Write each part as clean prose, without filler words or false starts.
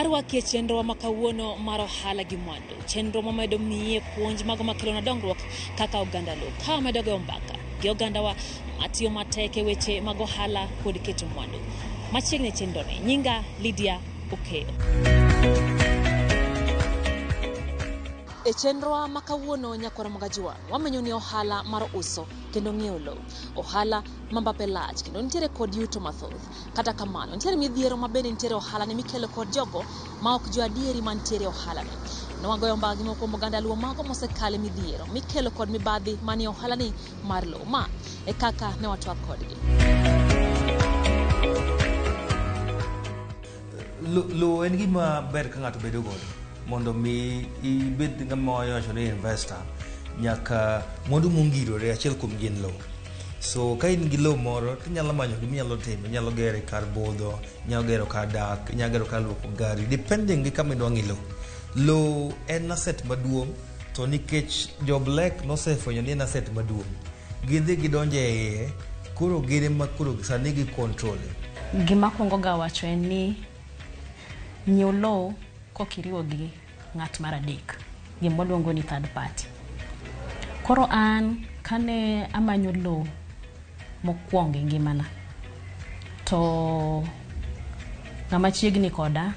Arwaki e chenrowa ma kawuono mar ohala gi mwandu, chenro mamedo miye puonj mago makelona dongruok kaka oganda Luo, ka wamedo goyo mbaka gi ogandawa matiyo matek e weche mag ohala kod keto mwandu. Machiegni e chenroni, nyinga Lydia Okeyo. E chenrowa ma kawuono nyakwar Magajuang, wamenyo ni ohala mar uso kendo ng'iewo lowo. Ohala ma mbape lach kendo nitiere kod yuto mathoth. Kata kamano, nitiere midhiero ma bende nitiere ohala ni mikelo kod jogo ma ok jo adieri mantiere e ohala ni. Ne wagoyo mbaka gi moko kuom oganda Luo mago mosekale midhiero mikelo kod mibadhi manie ohala ni mar lowo. Ma e kaka ne watwak kodgi. Lowo en gima ber ka ng'ato bedo godo mondo mi ibed ng'ama wacho ni investor nyaka mwandu mongirore achiel kuom gin lowo. So ka in gi lowo moro tinyalo manyo gima inyalo timo, inyalo gere kar budho, inyalo gero kar dak, inyalo gero kar luoko gari depending gi kama idwa ng'i lowo. Lowo en asset maduong' to nikech jo black nosefwenyo ni en asset maduong' gidhi gidonjo e iye koro gin ema koro sani gi control. Gima akwongo ga wacho en ni nyiew lowo kok iriwo gi ng'at mar adek, gima waluongo ni third party. Koro an kane amanyo lowo mokwongo e ngimana, to ng'ama chiegni koda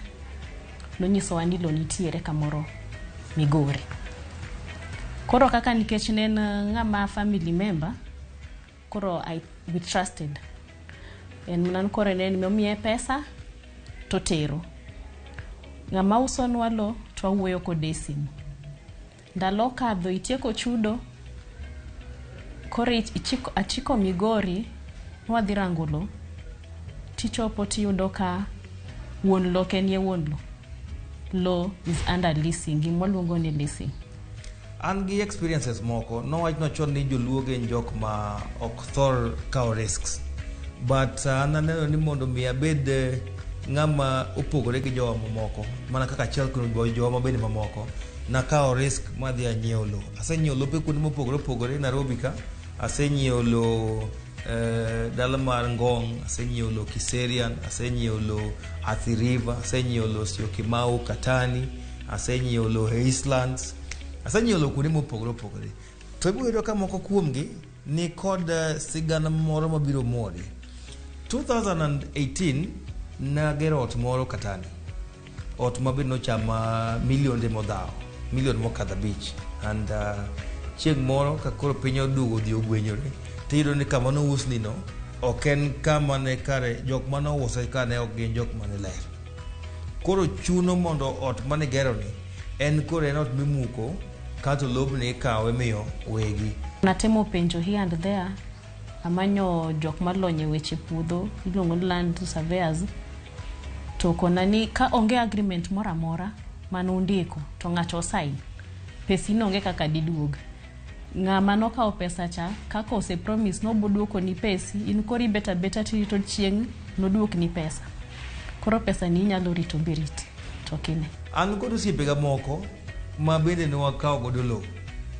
nonyisowa ni lowo nitiere kamoro Migori. Koro kaka nikech ne en ng'ama family member, koro we trusted. En mana koro ne en momiye pesa totero. Ng'ama usonwa lo to wawuoyo kode e simu. Ndalo okadho itieko chudo, koro achiko Migori nwadhi rango lo, tichopo tiyudo ka wuon lo ok en wuon lo. Lo is under leasing, gima waluongo ni leasing. An gi experiences moko nowachna chon ni joluo gin jok ma ok thor kawo risks but an aneno ni mondo mi abed ng'ama opogore gi jowa mamoko mana kaka achiel kuom jowa mabende mamoko nakawo risk madhi anyiewo lowo. Asenyiewo lope kuonde mopogore opogore Nairobi ka, asenyiewo lowo dala mar Ngong, asenyiewo lowo Kiserian, asenyiewo lowo Athi River, asenyiewo lowo Syokimau, Katani, asenyiewo lowo e Eastlands, asenyiewo lowo kuonde mopogore opogore. To ibiro yudo ka moko kuomgi ni kod sigana moro mabiro mori. 2018 nagero ot moro Katani. Ot ma be nochama milionde modhawo, milion mokadho abich. And chieng' moro ka koro piny oduogo odhi ogwenyore, tiyudo ni kama nousni no ok en kama ne kare jok mane ouse ka ne ok gin jok mane ler. Koro chuno mondo ot mane igero ni en koro en ot mimuko kato lobni ikawo imiyo wegi. Natemo penjo here and there, amanyo jok malony e weche puodho iluongo ni land surveyors to okona ni ka onge agreement moro amora mane undiko to ng'ato osign, pesi no onge kaka diduog. Ng'ama nokawo pesa cha kaka ose promise nobo duoko ni pesi, in koro ibet abeta tirito chieng' noduokni pesa. Koro pesa ni inyalo rito birit to ok ine. An kod osiepega moko ma bende ne wakawo godo lowo.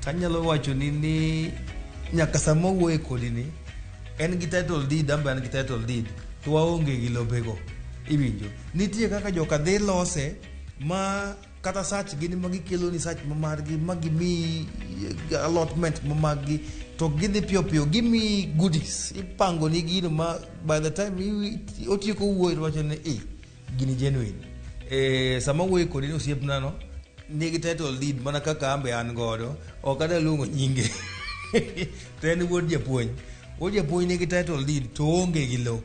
Tanyalo wachoni ni nyaka sama wawuoye kodi ni en gi title deed an be an gi title deed to waonge gi lobego. Iwinjo? Nitie kaka joka dhi lose ma kata search gin ma gikelo ni search ma margi ma gimiyi allotment ma maggi to gidhi piyo piyo gimiyi goodies ipango ni gino ma by the time otieko wuoyo to wacho ni i gini genuine. Sama wuoyo kodi ni osiepna no nigi title deed mana kaka an be an godo ok adwa luongo nyinge to en wuod japuonj. Wuod japuonj nigi title deed to oonge gi lowo.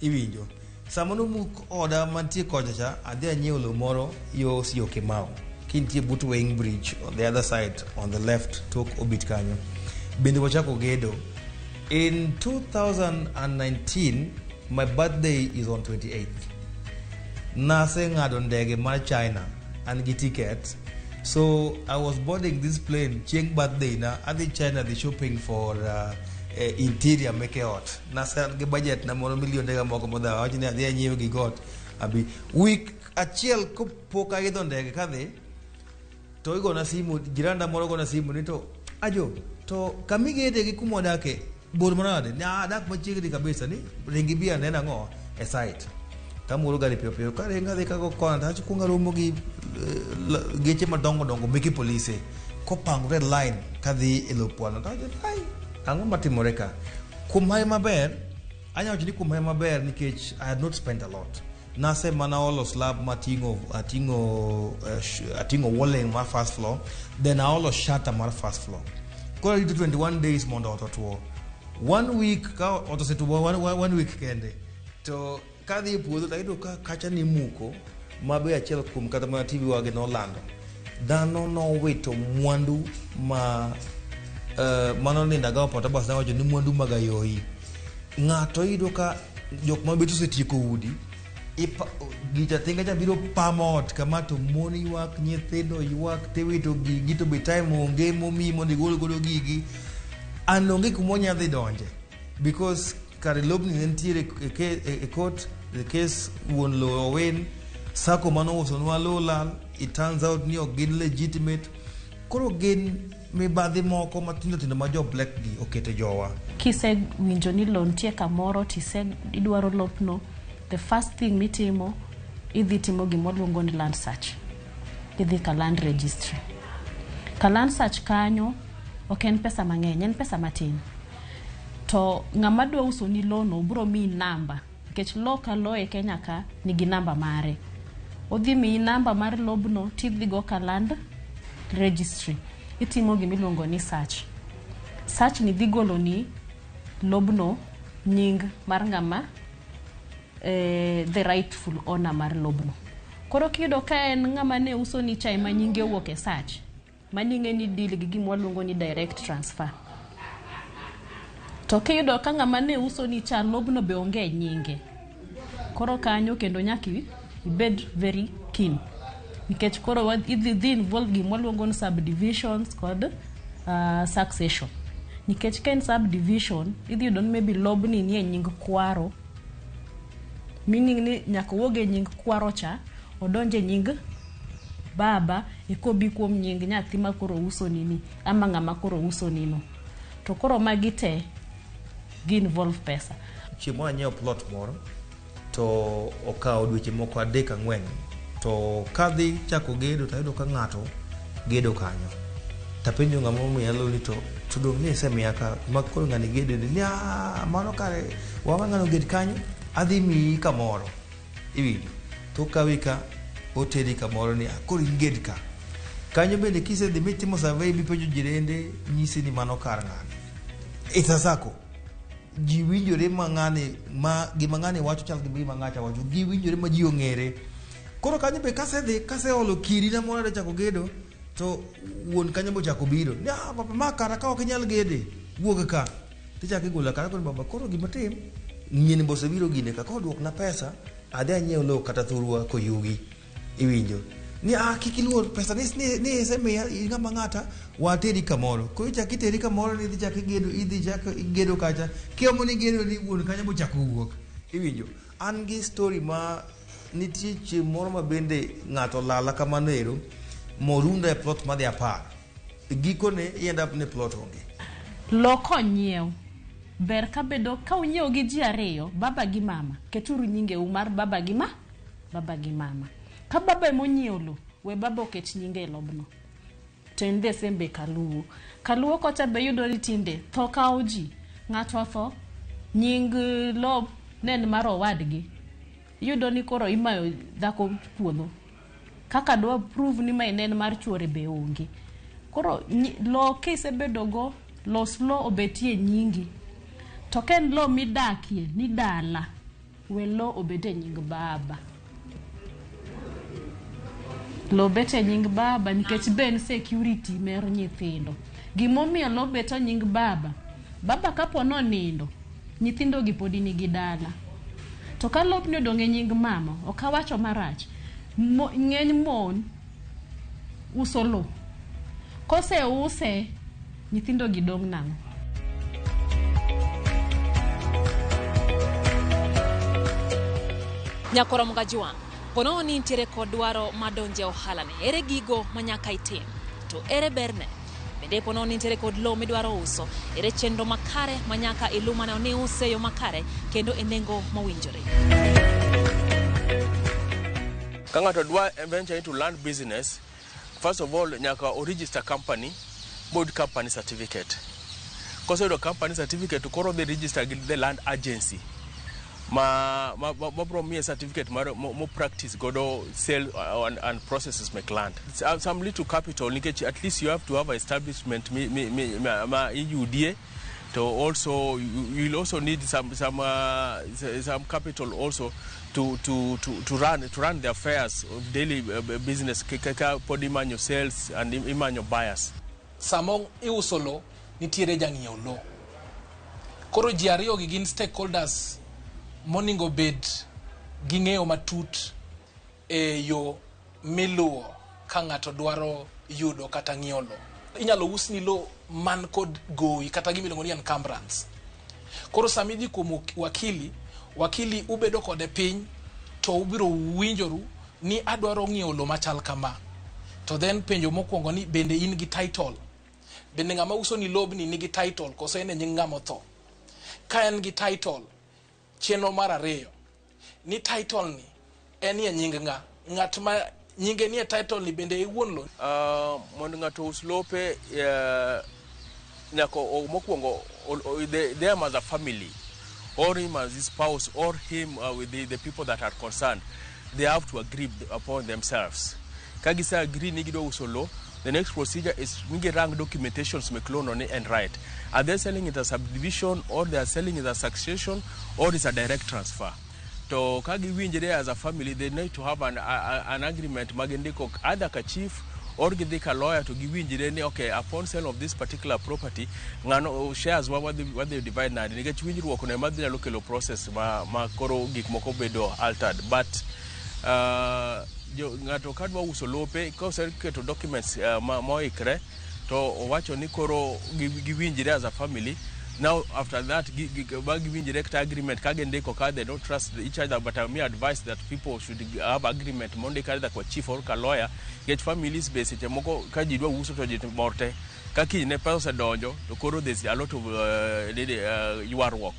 Iwinjo? Sama nomuk oda mantie kocha cha adhi anyiewo lowo moro yo Syokimau kintie but Weighing Bridge on the other side on the left tok obit kanyo bende wachako gedo in 2019 my birthday is on 28th naseng'ado ndege mar China an gi ticket so I was boarding this plane chieng' birthday na adhi China dhi shopping for interior meke ot nase an gi budget na moro milionde ga moko modhawo awacho ni adhi anyiew gig ot abi week achiel kopok aidho ndege kadhi to igona simu jiranda moro gona simu ni to ajo to kamigede gi kuma wadake bor manade ni adak machiegni kabisa ni ringi bi anena ang'o e site. Tamuro gari piyo piyo karingo adhi kago kona to akwongo aromo gi geche madongo dongo meke polise kopangore line kadhi e lopwano to awacho ai ang'o matimore ka kuom hawi maber anyalo wacho ni kuom hawi maber nikech I had not spent a lot nase mana olo slab mating'o ating'o ating'o walling mar first floor then aolo shutter mar first floor koro arito 21 days mondo ot otuo one week ka ot osetuo one week kende to kadhi e puodho to ayudo ka kacha nimuko ma be achiel kuom kata mana TV wagi nolando dhano nowito mwandu ma mano nindo agawo pota bas nawacho ni mwandu mag ayoyi ng'ato iyudo ka jok ma bet osetieko udi gicha tinga cha biro pamo ot kama to mon ywak nyithindo ywak tiwito gigi to be time onge momiyi mondo igol godo gigi an onge kuma onya dhi donje because kare lobni ne nitiere e court the case wuon lowo owin sako manousonwa lowo lal it turns out ni ok gin legitimate koro gin mibadhi moko matindo tindo ma jo black gi okete jowa. Kisewinjo ni lowo nitie kamoro tise idwaro lopno, the first thing mitimo idhi timo gima waluongo ni land search. Idhi ka land registry. Ka land search kanyo ok en pesa mang'eny, en pesa matin. To ng'ama dwa usoni lowo no biro miyi namba nikech lowo ka lowo e Kenya ka nigi namba mare. Odhi miyi namba mar lobno tidhi go ka land registry. Itimo gimiluongo ni search. Search ni dhi goloni lobno nying mar ng'ama the rightful owner mar lobno. Koro kiyudo ka en ng'ama ne uso ni cha ema nyinge owuok e search, mano ing'e ni deal gi gima waluongo ni direct transfer. To kiyudo ka ng'ama ne uso ni cha lobno be onge e nyinge, koro kanyo kendo nyaka ibed very keen. Nikech koro idhi dhi involve gima waluongo ni subdivisions kod succession. Nikech ka en subdivision, idhi yudo ni maybe lobni nie nying kwaro, meaning ni nyaka owuog e nying kwaro cha, odonj e nying baba, eka obi kuom nying nyathi ma koro uso nini, ama ng'ama koro uso nino. To koro magi te gi involve pesa. Chieng' moro anyiewo plot moro to okawo dweche moko adek ang'wen to kadhi chako gedo to ayudo ka ng'ato gedo kanyo tapenjo ng'ama omiya loni to dong' ni isemiya ka ma koro ng'ani gedo ni "Ah, mano kare wawe ng'ano ged kanyo adhi miyi kamoro iwinjo to okawi ka oteri kamoro ni "Ah, koro in ged ka kanyo bende kisedhi mitimo survey mipenjo jirende nyisi ni mano kar ng'ani it's a sacco ji winjore ma ng'ani ma gima ng'ani wacho chal gi gima ng'acha wacho giwinjore ma ji ong'ere koro kanyo be kasedhi kaseolo kidi na moro adwa chako gedo to wuon kanyo bochako biro ni ah baba ma kara ka ok inyal gede wuog ka tichako igolo kara koro baba koro gima tim nyien bosebiro gine ka koduokna pesa adhi anyiew lowo kata thurwa koyugi iwinjo ni ah kik iluor pesa ni ni isemiya ng'ama ng'ata wateri kamoro koro ichak iteri kamoro ni idhi chak igedo idhi chak igedo kacha kiomo ni gedo ni wuon kanyo bochako wuok iwinjo an gi story ma nitie chieng' moro ma bende ng'ato olala kamano ero morunda e plot madhi 10 gikone i end up ni plot onge. Lo konyiew ber kabedo ka unyiewo gi ji ariyo baba gi mama keturu nyingeu mar baba gi ma baba gi mama ka baba ema onyiewo lo we baba oket nyinge e lobno to en the same be kaluwo kaluwo kocha be yudo ni tinde tho kawo ji ng'ato otho nying lob ne en mar owadgi iyudo ni koro imayo dhako puodho kaka dwa prove ni mae ne en mar chuore be onge koro lo kisebedo go los lo obetie nyingi to ka en lo midakie ni dala we lo obet e nying baba lo bet e nying baba nikech be en security mer nyithindo gimomiyo lo bet e nying baba baba kapo nonindo nyithindo gi podi nigi dala to ka lopni odong' e nying mama ok awacho marach ng'eny mon uso lo koseuse nyithindo gi dong' nang'o Nyakoro Mgajwang', ponono ni nitiere kod dwaro mar donjo e ohala ni, ere gigo ma nyaka itim? To ere berne? Bende ponono ni nitiere kod lowo midwaro uso, ere chenro makare ma nyaka iluw maneno ni iuse e yo makare kendo e nengo mowinjore? Ka ng'ato dwa venture into land business, first of all nyaka o register company boyud company certificate. Koseyudo company certificate to koro odhi register gi the land agency ma bro miye certificate mar mo practice godo sale and processes mek land. Some little capital, nikech at least you have to have a establishment mi ma iyudie, to also you will also need some capital also to run the affairs of daily business, kaka pod imanyo sales and imanyo buyers. Sama iuso lo, nitiere jang'iew lo. Koro ji ariyo gi gin stakeholders monego bed gi ng'eyo matut e yo miluwo ka ng'ato dwaro yudo kata ng'iewo lo. Inyalo usni lo man kod gowi kata gimiluongo ni encumbrance. Koro sama idhi kuom wakili, wakili ubedo kode piny to ubiro winjoru ni adwaro ng'iewo lo machal kama. To then penjo mokwongo ni, bende in gi title? Bende ng'ama uso ni lobni nigi title koso en e nying ng'ama otho? Ka en gi title, chenro mar ariyo ni title ni en e nying ng'a? Ng'at ma nyinge nie title ni bende e wuon lo? Mondo ng'ato us lope, nyaka mokwongo them as a family or him as his spouse or him with the people that are concerned, they have to agree upon themselves. Ka gise agree ni gidwa uso lo, the next procedure is ni girang documentations mek lo no ni and right, are they selling it as subdivision or they are selling it as succession or it's a direct transfer? To ka giwinjre as a family, they need to have an agreement ma gindiko either ka chief or gidhi ka lawyer to giwinjre ni, okay, upon sale of this particular property, ng'ano shares wa wadhi divide nade, nikech winjruok no ema dhi nyalo kelo process ma koro gik moko bedo altered. But ng'ato ka dwa uso lope, koseketo documents moikre to owacho ni koro giwinjre as a family. Now after that ba giwinjre kata agreement ka gindiko ka they don't trust each other, but I may advise that people should have agreement mondik either kwa chief or ka lawyer, nikech families be seche moko ka ji dwa uso to ji mor te, ka kinyne pesa osedonjo to koro there's a lot of ywaruok.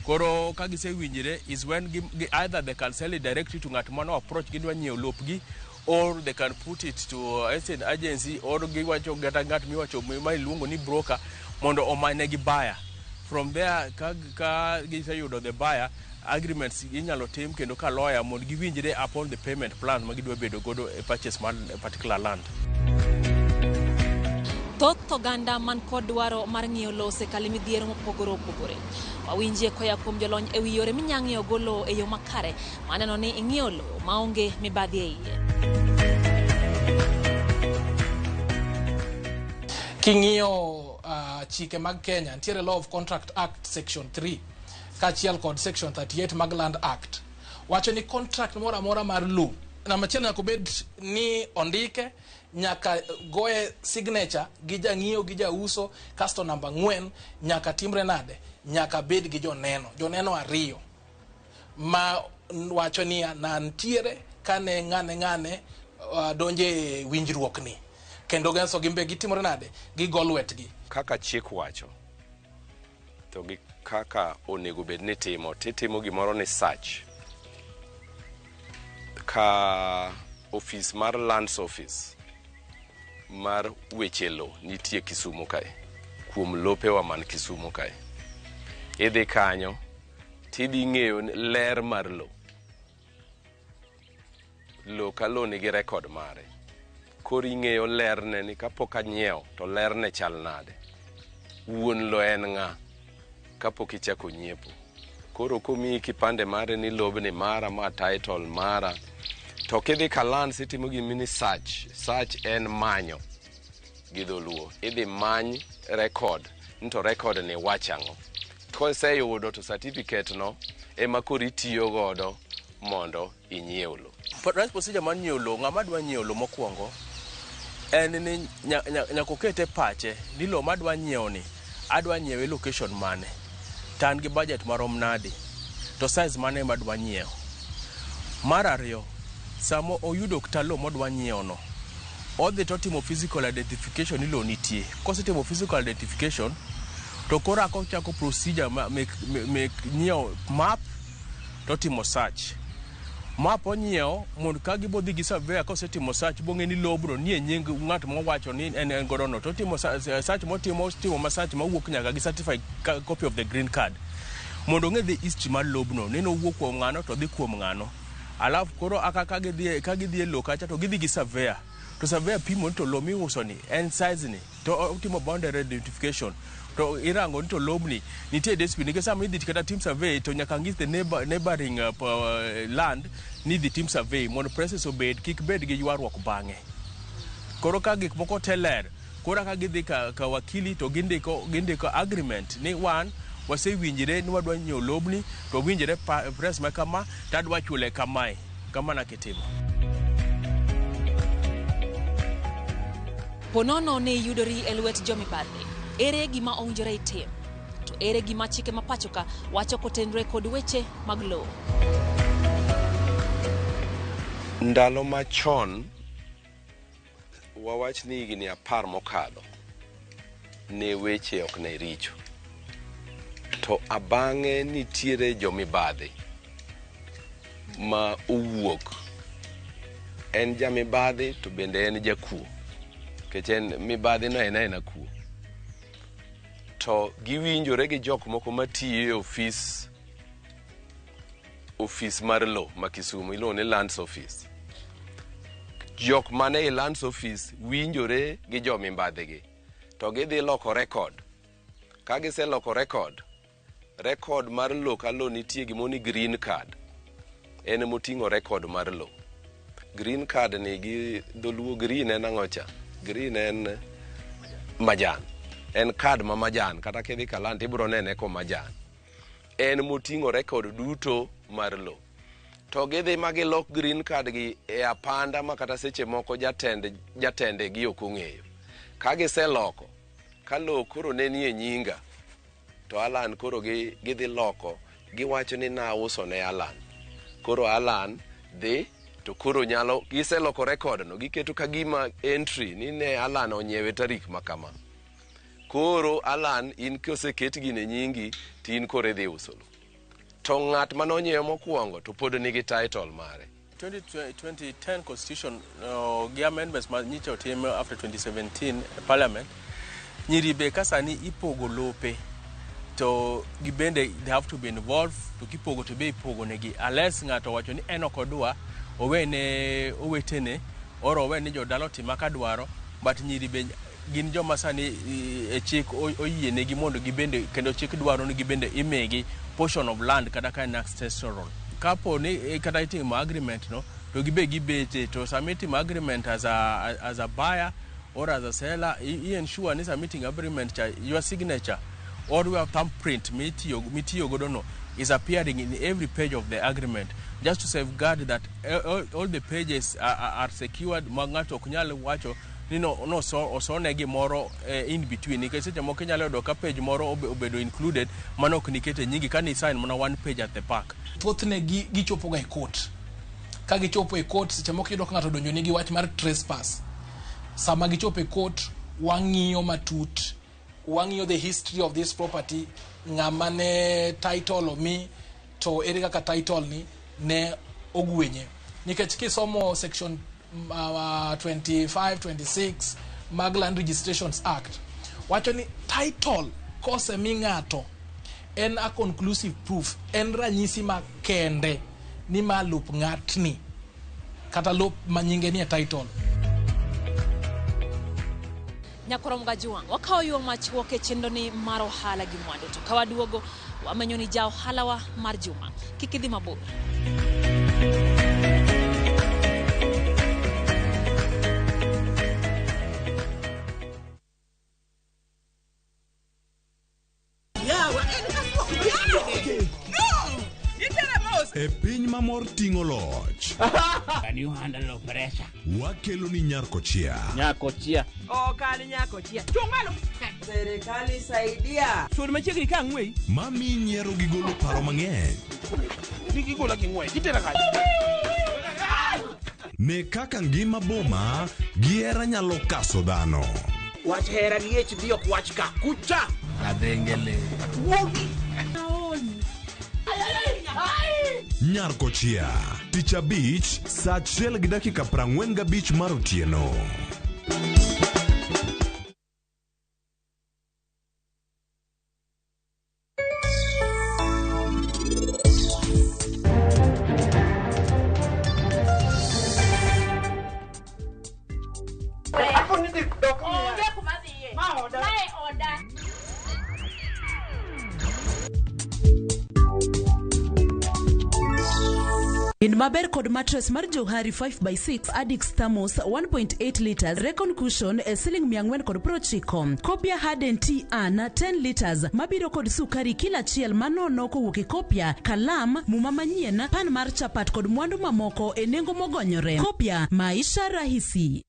Koro ka gisewinjre is when either they can sell it directly to ng'at mano approach gidwa nyiewo lopgi, or they can put it to estate agency, or giwacho kata ng'at miwacho ma iluongo ni broker mondo omanynegi buyer. From there, ka giseyudo the buyer, agreements inyalo tim kendo ka lawyer mondo giwinjre upon the payment plan ma gidwa bedo godo e purchase mar a particular land. Thoth oganda man kod dwaro mar ng'iewo lowo osekalo e midhiero mopogore opogore. Wawinjie koya kuom jolony e wi yore minya ng'iewo lowo e yo makare maneno ni ing'iewo lowo maonge mibadhi e iye. King'iyo chike mag Kenya, nitiere Law of Contract Act section 3 kaachiel kod section 38 mag Land Act wacho ni contract moro amora mar lowo, namba achiel, nyaka obed ni ondike, nyaka goye signature gi jang'iewo gi jauso. Kasto namba 4, nyaka timre nade? Nyaka bed gi joneno, joneno ariyo ma wacho ni nantiere kane ng'ane ng'ane donje e winjruok ni, kendo genso gimbe gitimore nade? Gigo lwetgi. Kaka chik wacho to gi kaka onego bed ni timo, titimo gimoro ni search ka ofis mar lands office mar weche lo nitie Kisumu kae. Kuom lopewa man Kisumu kae, idhi kanyo tidhi ng'eyo ler mar lo. Lo ka lo nigi record mare, koro ing'eyo lerne ni kapok anyiewo to lerne chal nade, wuon lo en ng'a kapok ichako nyiepo. Koro komiyi kipande mare ni lobni mara ma title mara, to kidhi ka lands itimo gimini search. Search en manyo gi dholuo. Idhi many record ni to record ni wacho ang'o. Koseyudo to certificate no ema koro itiyo godo mondo inyiew lo. Right procedure mar nyiewo lowo, ng'ama dwa nyiewo lowo mokwongo en ni nyaka oket e pache ni lowo madwa nyiewo ni adwa nyiewe location mane, to an gi budget marom nade, to size mane madwa nyiewo. Mar ariyo, sama oyudo kata lowo modwa nyiewo no, odhi totimo physical identification ni lowo nitie. Kosetimo physical identification to koro ochako procedure mek nyiewo map totimo search. Map onyiewo mondo ka gibodhi gi surveyor kosetimo search bong'e ni lobno nie nying ng'at mowacho ni en godo no to otimo search motimo timo ma search mawuok nyaka gi certified copy of the green card mondo ong'e the history mar lobno ni nowuok kuom ng'ano to dhi kuom ng'ano. Alafu koro aka ka gidhi e lo kacha to gidhi gi surveyor to surveyor pimo ni to lo miuso ni en size ni to otimo boundary identification to irango ni to lobni nitie dispute nikech sama idhi kata tim survey to nyaka ng'is the neighboring land ni idhi tim survey mondo process obed kik bed gi ywaruok bang'e. Koro ka gik moko te ler, koro ka gidhi ka wakili to gindiko agreement ni wan wasewinjre ni wadwa nyiewo lobni to winjre price ma kama to adwa chule kamae kamano kitimo. Ponono ne yudori e lwet jomibadhi, ere gima owinjore itim? To ere gima chike ma pacho ka wacho kotenore kod weche mag lowo? Ndalo machon, wawach ni higni 10 mokadho, ne weche ok ne richo. To abang'e nitiere jomibadhi ma owuok. En jamibadhi to bende en jakuo. Nikech en mibadhi no en aena kuo. To giwinjore gi jok moko matiyo e ofis mar lo ma Kisumu iluongo ni Lands Office. Jok mane e Lands Office winjore gi jomibadhi gi to gidhi loko record. Ka giseloko record, record mar lo ka lo nitie gimoro ni green card. En moting'o record mar lo. Green card ni gi dholuo green en ang'o cha? Green en majan. En card ma majan kata kidhi ka land ibiro nene ko majan. En moting'o record duto mar lo. To gidhi ma gilok green card gi e apanda ma kata seche moko jatende gi ok ong'eyo. Ka giseloko, ka lo koro ne nie nyinga, to Alan koro gidhi loko, giwacho ni nauso ne Alan. Koro Alan dhi to koro nyalo giseloko record no giketo ka gima entry ni ne Alan onyiewe tarik ma kama. Koro Alan in koseket gine nyingi to in koro idhi uso lo. To ng'at mane onyiewe mokwongo to pod nigi title mare. 2010 constitution gi amendments ma nyicha otim after 2017 e parliament, nyiri be ka sani ipogo lope to gibende they have to be involved to kipogo to be ipogo negi unless ng'ato owacho ni en ok odwa owene owetene or owene jodala otim kaka dwaro, but nyiri be gin joma sani e chik oyienegi mondo gibende kendo chik dwaro ni gibende imigi portion of land kata ka en ancestral. Kapo ni kata itimo agreement no to gibe gibete to sama itimo agreement as a buyer or as a seller i ensure ni sama itimo agreement cha your signature or your thumbprint mitiyo godo no is appearing in every page of the agreement just to safeguard that all the pages are secured ma ng'ato ok nyal wacho ni no osone gimoro in between nikech seche moko inyalo yudo ka page moro obedo included mano ok nikete nyingi ka ni sign mana one page at the back. Thothne gichopo ga e court. Ka gichopo e court seche moko iyudo ka ng'ato odonjo nigi wach mar trespass. Sama gichopo e court wang'iyo matut, wang'iyo the history of this property, ng'ama ne title omi to ere kaka title ni ne ogwenye. Nikech kisomo section 25, 26 mag Land Registrations Act wacho ni title kosemi ng'ato en a conclusive proof, en ranyisi makende ni ma lop ng'atni kata lop ma nyinge nie title. Nyakoro Mgajuang, wakawo yo machuok e chenro ni mar ohala gi mwandu to ka waduogo wamenyo ni ja ohalawa mar juma. Kik idhi mabor. E piny mamor ting'o loch. Can you handle pressure? Wakelo ni Nyarkochia. Nyakochia. Ok an Nyakochia. Chung' malo. Serikali saidia. Sud machiegni ka ang'wei. Mami nyiero gi golo paro mang'eny. Kik igola gi ng'wech. Itera kanye? Ne kaka ngima boma gi hera nyalo kaso dhano. Wach hera gi HD ok wach ka. Kucha. Adhengele. Wuogi. Nyarkochia. Tich abich, saa achiel gi dakika 45 mar otieno. Onge kuma dhiye. Mae oda. In maber kod mattress mar Johari 5x6 Adix Thermos 1.8 liters Recon Cushion e siling 490. Kopia Harden Tea An 10 liters mabiro kod sukari kila achiel manono kowuok e Kopia, kalam, muma manyien, pan mar chapat kod mwandu mamoko e nengo mogonyore. Kopia, maisha rahisi.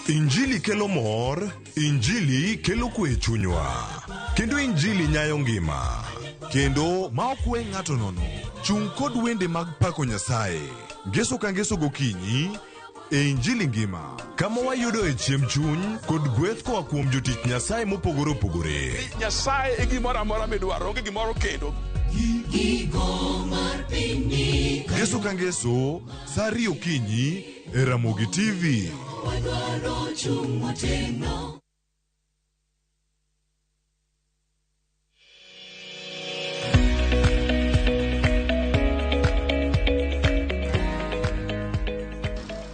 Injili kelo mor, Injili kelo kwe e chunywa. Kendo Injili nyayo ngima. Kendo ma ok we ng'ato nono. Chung' kod wende mag pako Nyasaye. Ngeso ka ngeso gokinyi e Injili ngima. Kama wayudo e chiemb chuny kod gweth koa kuom jotich Nyasaye mopogore opogore. Nyasaye e gimoro amora midwaro, onge gimoro kendo. Ngeso ka ngeso, saa ariyo okinyi e Ramogi TV.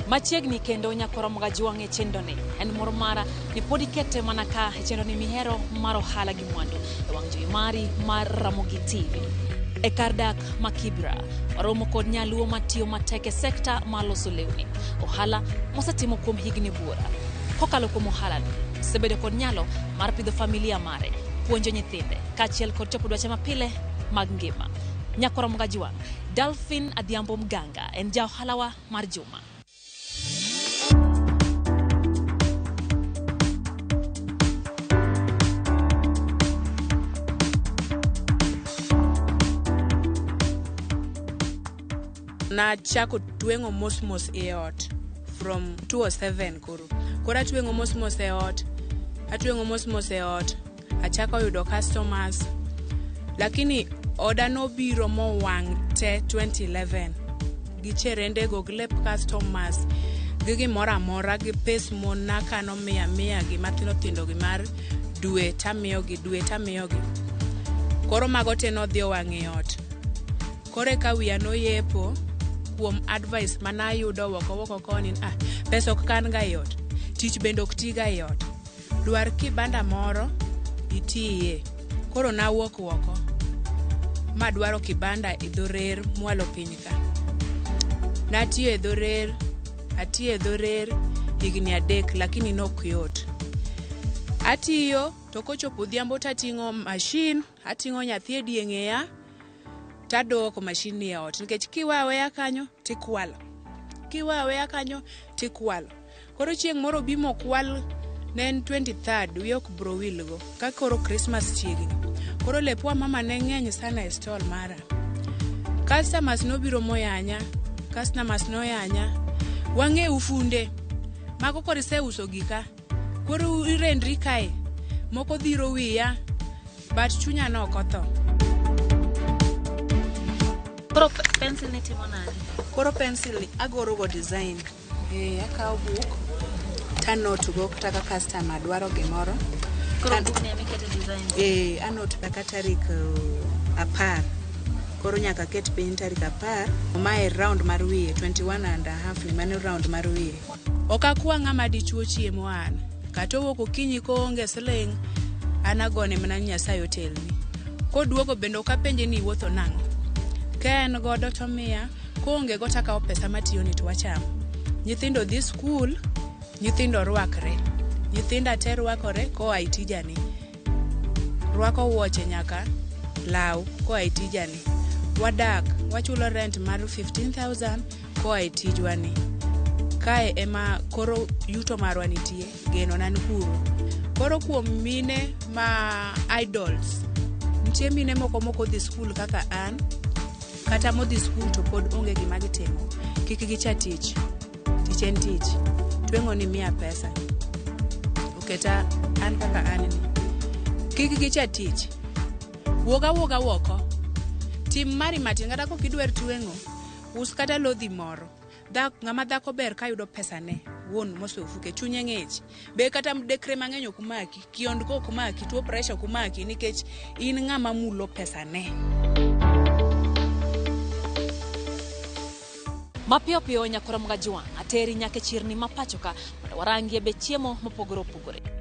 Machiegni kendo nyakoro Mogajwang' e chenroni en mor mara ni pod ikete mana ka e chenroni mihero mar ohala gi mwandu e wang' jowi mari mar Ramogi TV. E kar dak ma Kibra, waromo kod nyaluo matiyo matek e sekta mar loso lewni, ohala mosetimo kuom higni buora. Kokalo kuom ohalani, osebedo kod nyalo mar pidho familia mare, puonjo nyithinde, kaachiel kod chopo dwache mapile mag ngima. Nyakoro Mogajwang', Dalphin Adhiambo Mganga en ja ohalawa mar juma. Nachako tweng'o mos mos e ot from 207 koro. Koro atweng'o mos mos e ot, atweng'o mos mos e ot, achako yudo customers. Lakini oda nobiro mowang' te 2011 gi cherendego gi lep customers gi gimoro amora gi pes mon nakano mia mia gi mathindo thindo gi mar dwe tamiyogi dwe tamiyogi. Koro mago te nodhi owang' e ot. Koro eka wiya noyepo kuom advice manayudo woko woko koni ah, pesa ok kan ga e ot, tich bende ok tiga e ot. Dwar kibanda moro itiye. Koro nawuok woko madwaro kibanda e dho rer mwalo piny ka. Natiyo e dho rer, atiyo e dho rer higni 3 lakini nok yot. Atiyo to kochopo odhiambo tating'o machine, ating'o nyathi e die ng'eya, tadwoko machine ni e ot nikech kiweyo aweya kanyo tikwalo. Kiweyo aweya kanyo tikwalo. Koro chieng' moro bi mokwal ne en 23rd wiya ok bro wilgo ka koro Christmas chiegni. Koro lepwa mama ne ng'eny sana e stall mara. Customers nobiro moyanya, customers noyanya. Wang'eyo funde. Mago koro iseuso gika. Koro irendri kae. Moko dhiro wiya, but chunya ne ok otho. Koro pencil ni timo nade? Koro pencil ni agoro go design. Akawo buk tanote go kata ka customer dwaro gimoro. Koro buk ni ema ikete design? Anote kaka tarik 10. Koro nyaka ket piny tarik 10. Mae round mar wiye 21.5 ni mano round mar wiye. Ok akwa ng'ama dichuo chiemo an. Kata owuok okinyi koonge siling, an agone mana ni Nyasaye otelni. Koduogo bende ok apenje ni iwuotho nang'o. Ka en godo to miya, koonge go takawo pesa matiyoni to wachamo. Nyithindo dhi skul, nyithindo rwakre. Nyithinda te rwakore koa e tijani. Rwako wuoche nyaka law koa e tijani. Wadak, wachulo rent mar 15,000 koa e tijwani. Kae ema koro yuto marwa nitie, geno nan kuro. Koro kuom mine ma idols, nitie mine moko mok odhi skul kaka an, kata modhi skul to pod onge gima gitimo. Kik gicha tich. Tich en tich. Tweng'o ni miya pesa. Oketa an kaka an ni. Kik gicha tich. Wuog awuoga oko. Tim mari matin kata kok idwar tweng'o, us kata lodhi moro. Ng'ama dhako ber kayudo pesane wuon mose ofuke chunye ng'ich. Be kata mdekre mang'eny ok maki, kiondko ok maki, tuo pressure ok maki nikech in ng'ama mulo pesane. Mapiyo piyo nyakora Mgajwang' ateri nyaka e chirni ma pacho ka mondo warangie be chiemo mopogore opogore.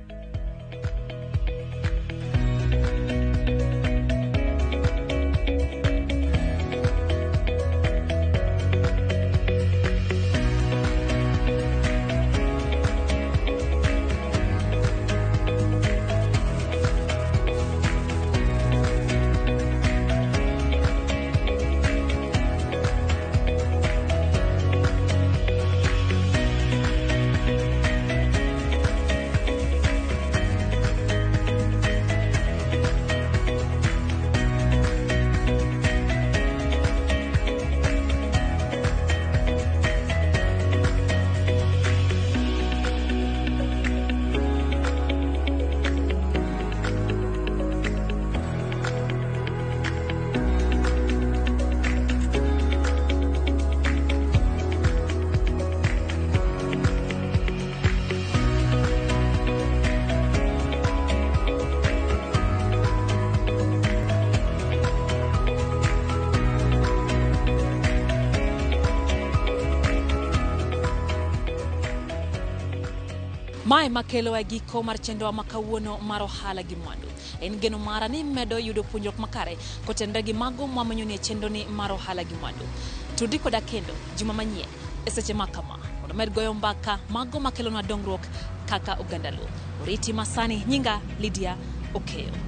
Mae makelo e giko mar chenrowa ma kawuono mar ohala gi mwandu. En geno mara ni medo yudo puonjruok makare kotenore gi mago mwamenyo ni e chenroni mar ohala gi mwandu. Tudi koda kendo juma manyien e seche ma kama mondo med goyo mbaka mago makelonwa dongruok kaka oganda Luo. Oriti masani, nyinga Lydia Okeyo.